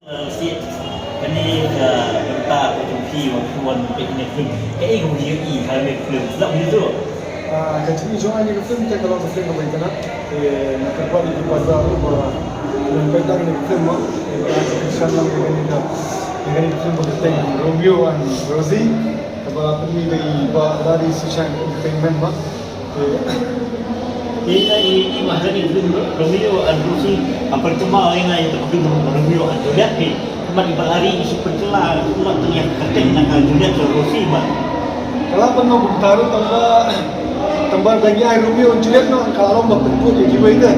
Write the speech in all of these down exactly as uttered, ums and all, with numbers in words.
Sih, kane ka bynta ka jong phi ba phi wan peit ïa kane ka film. Kaei kaba phi ïohi ha kane ka film? Sngap ïa tu. Ah, ka jingïohi jong nga ïa kane ka film te ka long ka film kaba itynnat. Te nga kyrpad ïa ki paidbah ba kin peit ïa kane ka film mo. Te ka kyrshan lang ïa kane ka, ïa kane ka film ba kyrteng Romeo and Rosie. Kaba pynmih da i Bah Larry Sunshine Entertainment mo. Ïa nga i, i ba ha kane ka film Romeo and Rosie, ka pynthame ïa nga ïa ka film Romeo and Juliet phi. Bad i Bah Larry i shu pynkylla kumba tang ïa ka kyrteng na ka Juliet bad Rosie bad. Ka la pynlong kumta ruh tangba, tangba da ngi ai Romeo and Juliet noh ka la long ba pynbud ïa kiwei te.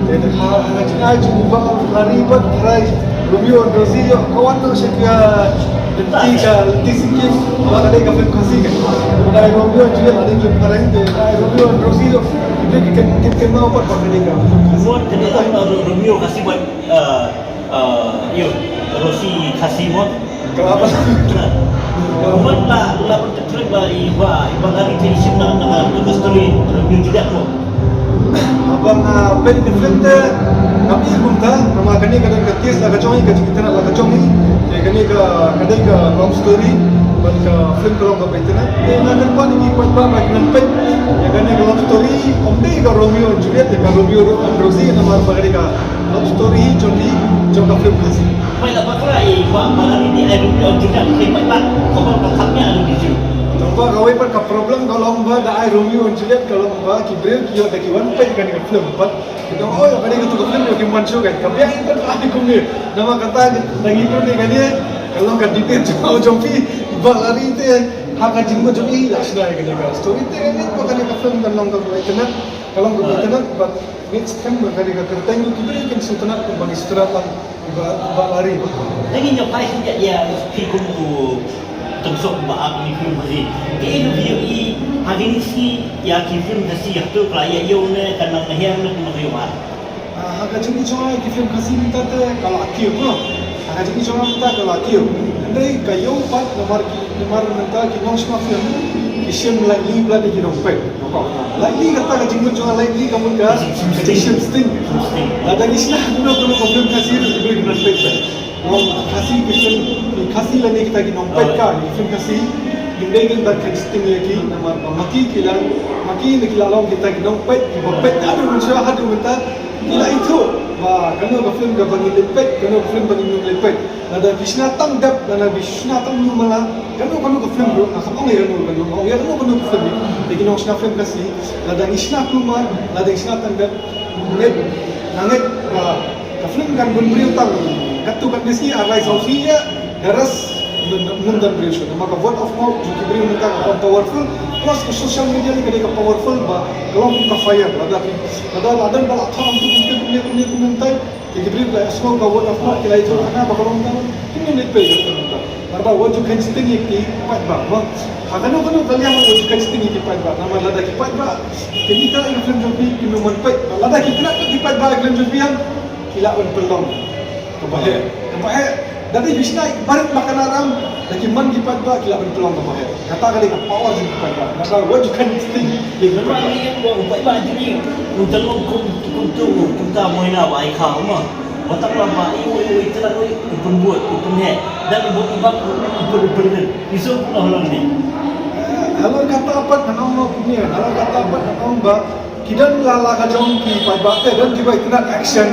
Te ha, ha ka jingai jong u Bah Larry bad tharai Romeo and Rosie ïoh ka wan noh sha ka lynti, ka lynti shisien ba ka dei ka film Khasi kan. Ba dei Romeo and Juliet la dei film Khasi te, dei Romeo and Rosie ïoh. Ïoh ki ken, ken, ken nau pat ba ka dei ka film Khasi. Buat ka dei, uh, Romeo Khasi bad, uh, uh, ïoh, Rosie Khasi mo. Ka la ba. Buat la, la Kren ba i ba, i ba Larry te i shim na, na, na ka story Romeo Juliet mo. Haba nga peit ka film te, ngam i kumta, namar kane ka don ka twist la ka jong i, ka jingïatynnat la ka jong i. Te kane ka, ka dei ka love story, bad ka film ka long kaba itynnat. Te nga kyrpad ïa ki paidbah ba kin nang peit ïa kane ka love story, ym dei ka Romeo and Juliet, ïa ka Romeo and Rosie, namar ba kane ka love story jong i, jong ka film Khasi. Peit la bakla i ba, ba la ni di ai Romeo and Juliet, peit ba, kaba ka kham ïa Romeo and Juliet. Tang ba kawei pat ka problem ka long ba da ai Romeo and Juliet ka long ba ki briew ki ïoh da ki wan peit kane ka film pat. Ki ong, "Oh, ïa kane ka tu ka film ïoh kim wan shuh kan." Ka biang pat ba ai kumne. Namar kata da ngi pynne kane ka long ka debate jong nga jong phi. Ba la ni te ha ka jingmut jong i la shna ïa kane ka story te ngi ba kane ka film kan long kaba itynnat. Ka long kaba itynnat, but next time ba kane ka kyrteng ki briew kin sngewtynnat kumba ngi sngewtynnat lang. Ba, ba lari. Te ngi ñiewphai shisha ïa phi kum u tyngshop ba ap ïa ki film Khasi. Kaei ba phi ïohi ha kine ki sngi ïa ki film Khasi ïa katu ka la ïa ïew ne ka nang hiar ne kumno ka ïoh ha. Ah, ha ka jingim jong nga ïa ki film Khasi mynta te ka la kiew mo. Ha ka jingim jong nga mynta ka la kiew. Hynrei ka ïew pat namar ki, namar mynta ki nongshna film ki shim lait lait ïa ki nongpeit. Lait lait kata ka jingmut jong nga, lait lait ka mut ka, ka jingshim sting. Lada ngi shna kumno kumno ka film Khasi ruh ki briew kin peit. Nong Khasi ki film, ki Khasi lane kita ki nongpeit ka, ki film Khasi. Ki dei ban ban kheiñ sting ïa ki, namar ba ma ki ki la, ma ki ne ki la long kita ki nongpeit, kiba peit haduh mynshuwa haduh mynta, ki la ithuh ba kano ka film kaba ngin leit peit, kano ka film ba ngin ym leit peit. Lada phi shna tang dep, lada phi shna tang lum mala, kano kano ka film ruh, nga kam ong ïa kano kano, ong ïa kano kano ka film ruh. Te ki nongshna film Khasi, lada ngi shna kulmar, lada ngi shna tang dep, ngeit, nga ngeit ba ka film kan bun briew tang katto katne sngi, ar lai saw sngi ïa, the rest ym don briew shuh. Namar ka word of mouth jong ki briew mynta ka powerful, plus ka social media lei ka dei ka powerful ba ka long kum ka fire, lada phi, lada la don ba la thoh ong tu kumne kumne kumne kumne mynta. Te ki briew ki la ïohsngew ka word of mouth, ki la ïathuh hana ba ka long tang, kim nym leit peit ka film mynta. Namar ba wat ju kheiñ sting ïa ki paidbah, mo. Ha kano kano ka liang wat ju kheiñ sting ïa ki paidbah. Namar lada ki paidbah kin ïa ka film jong phi, kim nym wan peit. Lada ki kynnoh ki paidbah ïa ka film jong phi, ki lah ban pynlong kaba heh. Kaba heh. Da dei phi shna ïa ki barit ba ka na ram, da ki mon ki paidbah ki lah ban pynlong kaba heh. Kata ka dei ka power jong ki paidbah. Namar wat ju kheiñ sting ïa ki paidbah. Namar ïa u paidbah jong ngi u dang long kum, kum tu, kum ta moina ba ai kha, mo. Ba tang ba i, i, i, i, tang i, i pynbud, i pynheh. Dan i bud i bang, i pyn, i pynheh. I suk na halong ni. Halong kata pat ngan ong kumne, halong kata pat ngan ong ba ki don la la ka jong ki paidbah te, don kiba itynnat action,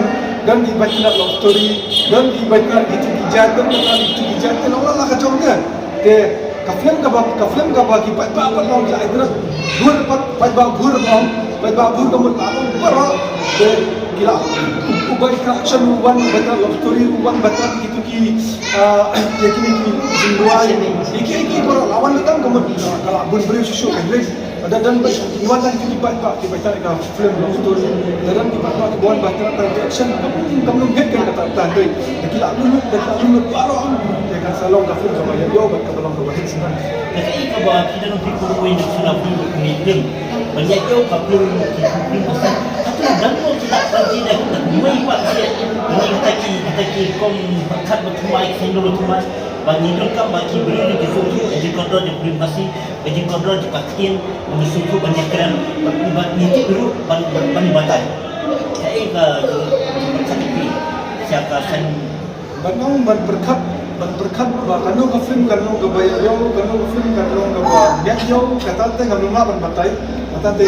don kiba itynnat love story, don kiba itynnat kitu ki jait, don kiba itynnat kitu ki jait, te la la ka jong te. Te ka film kaba, ka film kaba ki paidbah pat long ki la itynnat. Bun pat paidbah bun long, paidbah bun ka mut la long baroh. Te ki la u, u ba itynnat action u wan, ba itynnat love story u wan, ba itynnat kitu ki, ah, ïa kine ki jingduwai. Ïa ki, ïa ki baroh la wan, tang ka mut ka la bun briew shuh shuh ka list. Lada don ba ki wan tang ki paidbah, ki paidbah ka film love story. Lada don ki paidbah ki wan ba tang tang action, kam, kam long hit kan kata tang dei. Da ki la lut, da ki la lut baroh. Te kan sa long ka film kaba ïa ïoh bad kaba long kaba hit shisha. Kaei kaba phi don phi pyrkhat ïa ka film, ka film. Ban ïa ïoh ka film, ka film ka film. Atu don mo kita pyrkhat ïa ka film. Mai pat ïa. Kata ki, kata ki kom khat ba thymmai, ki seng ba thymmai. Ba ngi donkam ba ki briew ki sngewthuh ïa ka jingkordor jong ka film Khasi. Ka jingkordor jong ka ktien, ban sngewthuh ban ïakren, ban, ban ngi tip ruh ban, ban, ban batai. Kaei ka, ka, ka, ka, ka, ka, ka, ka, Ban ong ban pyrkhat, ban pyrkhat ba kano ka film kan long kaba ïaïaw, kano ka film kan long kaba ïaïaw, kata te ngam lah ban batai, kata te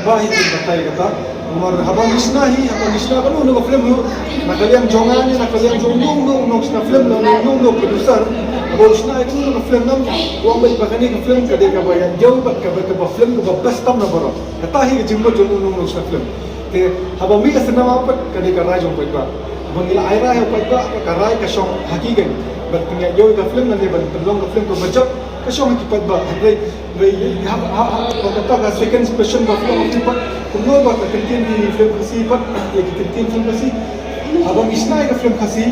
ba hi ban batai kata. Namar haba ngi shna hi, haba ngi shna kano kano ka film ruh, na ka liang jong nga ne na ka liang jong uno uno u nongshna film, na uno uno u producer, haba u shna ïa kano kano ka film, ngam ong ba kane ka film ka dei kaba ïaïaw bad kaba, kaba film kaba best tam na baroh. Kata hi ka jingmut jong uno uno u nongshna film. Te haba mih ka cinema pat ka dei ka rai jong u paidbah. Haba ngi la ai rai ha u paidbah, ka rai ka shong ha ki keiñ. Ban pynïaid ïa ka film lane ban pynlong ka film kaba jop ka shong ha ki paidbah. Hynrei, hynrei ha, ha, ha, ha kata ka second question ba phi ong pat, kumno ba ka kyntien ki film Khasi pat, ïa ki kyntien film Khasi. Haba ngi shna ïa ka film Khasi,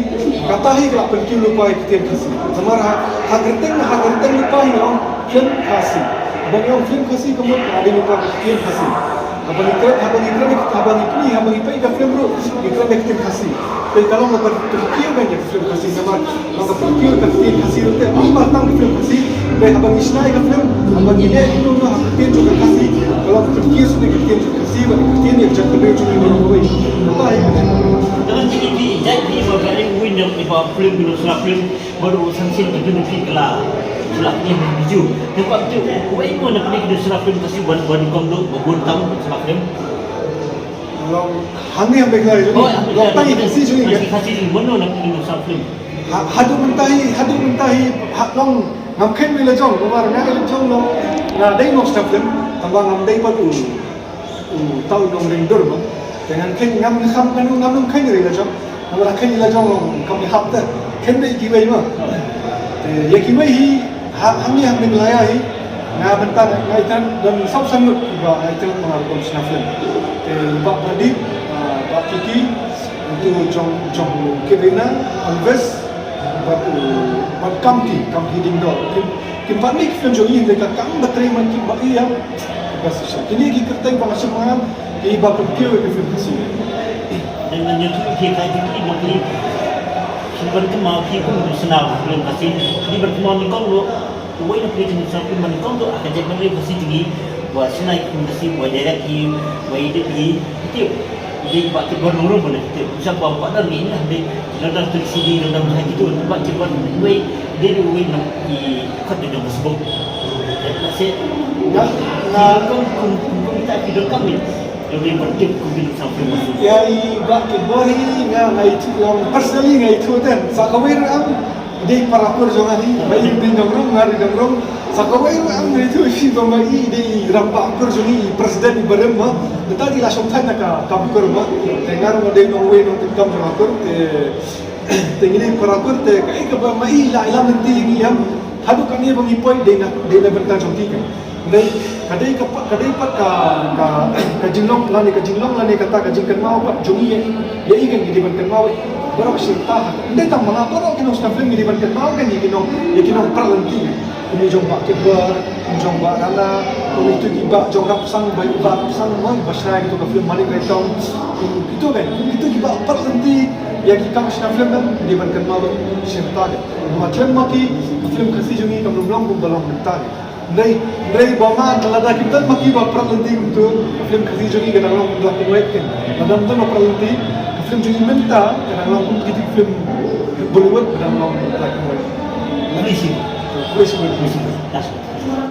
kata hi ka la pynkiew lypa ïa ki ktien Khasi. Namar ha, ha kyrteng, ha kyrteng lypa hi ong film Khasi. Haba ngi ong film Khasi ka mut ka dei lypa ka ktien Khasi. Haba ngi kren, haba ngi kren, haba ngi kren, haba ngi peit ka film ruh, ngi kren ka ktien Khasi. Te ka long kaba pynkiew ka ïa ka film Khasi namar long ka pynkiew ka ktien Khasi ruh te, ym ba tang ka film Khasi. Te haba ngi shna ïa ka film, haba ngi leh ïa ka film ha ka ktien jong ka Khasi, ka long pynkiew shuh ka ktien jong ka Khasi bad ka ktien ïa ka jaitbynriew jong ngi baroh kawei. Kata hi ka ktien. Dalam T V, jait T V ba ka ring win yang iba film, film, film. Baroh san sien ki film ki la, ki la pynïaid video. Te ba tu, wei mo na pynïaid video sla film Khasi ban, ban kong do, ba bun tam sla film. Long hangne hangne ka lai. Oh, long tai Khasi jong ngi. Khasi jong ngi, mano na pynïaid sla film. Ha, haduh mynta hi, haduh mynta hi, ha long ngam kheiñ wei la jong, ba nga la jong long. Nga dei nong sla film, tang ba ngam dei pat u u tau nongring dur mo. Te ngan kheiñ ngam kham kano ngam nang kheiñ ri la jong. Namar kheiñ la jong kam hap te. Kheiñ dei kiwei mo. Te ïa kiwei hi ha, hangne ha Meghalaya hi. Nga mynta nga ïatreilang don saw san ngut ba nga ïatreilang ba nga rukom shna film. Te Bah Pradip, ah, Bah Kiki, utu jong, jong Kirina, Alves, bad u, bad Kamti, Kamti Dingdor. Kim, kim pat mih ki film jong ngi hynrei ka kam ba trei man kim ba ïa. Bas shisha. Kine ki kyrteng ba nga shem ma nga, ki ba pynkiew ïa ka film Khasi. Dang ngan ïathuh ïa ki ka jingkylli ba ki. Shu ban kynmaw ki kum ki sna film Khasi. Ki ban kynmaw nyngkong ruh. Uwei na phi ki sna film ban nyngkong ruh. Ka jaitbynriew Khasi jong ngi. Ba sna ïa ki film Khasi, ba direct ki, ba edit ki. Ki tip. Dei ba ki bor nurung bor na ki tip. Sha ba ba dar ngi ni dei. Lada tu sidi lada tu sidi tu. Ba ki bor wei. Dei wei na i kat di Facebook. Kasi. Ya, na kum kum kum kita ki dong kami. Lebih penting kum kita sampai masuk. Ya, i ba ki bor hi nga ngai tu long personally ngai tu ten. Sa kawei ruh am. Dei para kur jong nga hi, ba i dei nongrong, nga dei nongrong. Sa kawei ruh am ngai tu hi ba ma i dei rangbah kur jong ngi, president i barim ma. Mynta i la shong thait na ka kam kur ma. Te nga ruh nga dei nongwei nongtrei kam jong ka kur. Te, te ngi dei para kur te kaei kaba ma i la ïalam lynti ïa ngi ïam. Haduh katne ba ngi poi dei na, dei na bynta jong ki ka. Dei, ka dei ka pa-, ka dei pat ka, ka, ka jinglong lane, ka jinglong lane kata ka jingkynmaw pat jong ngi ïa, ïa i kan ngi dei ban kynmaw ïa. Baroh shi ta ha. Dei tang ma nga baroh ki nong sna film ngi dei ban kynmaw kan ïa ki nong, ïa ki nongpra lynti. Kum i jong Bah Kipper, kum jong Bah Rana, kum itu ki bah jong Rapsang, Bah, Bah Rapsang, Bah, ba shna ïa kitu ka film Manik Reitong. Kum kitu kan, kum kitu ki bah pra lynti ïa ki kam shna film kan, ngi dei ban kynmaw ïa shi ta kan. Ma khlem ma ki, ka film Khasi jong ngi kam long kum ba long mynta kan. Hynrei, hynrei ba ma, lada kim don ma ki ba pra lynti kumtu, ka film Khasi jong ngi ka dang long black and white kan. Lada kim don ma pra lynti, ka film jong ngi mynta ka dang long kum ki film Bollywood ka dang long black and white. Khublei shibun. Khublei shibun. Khublei shibun.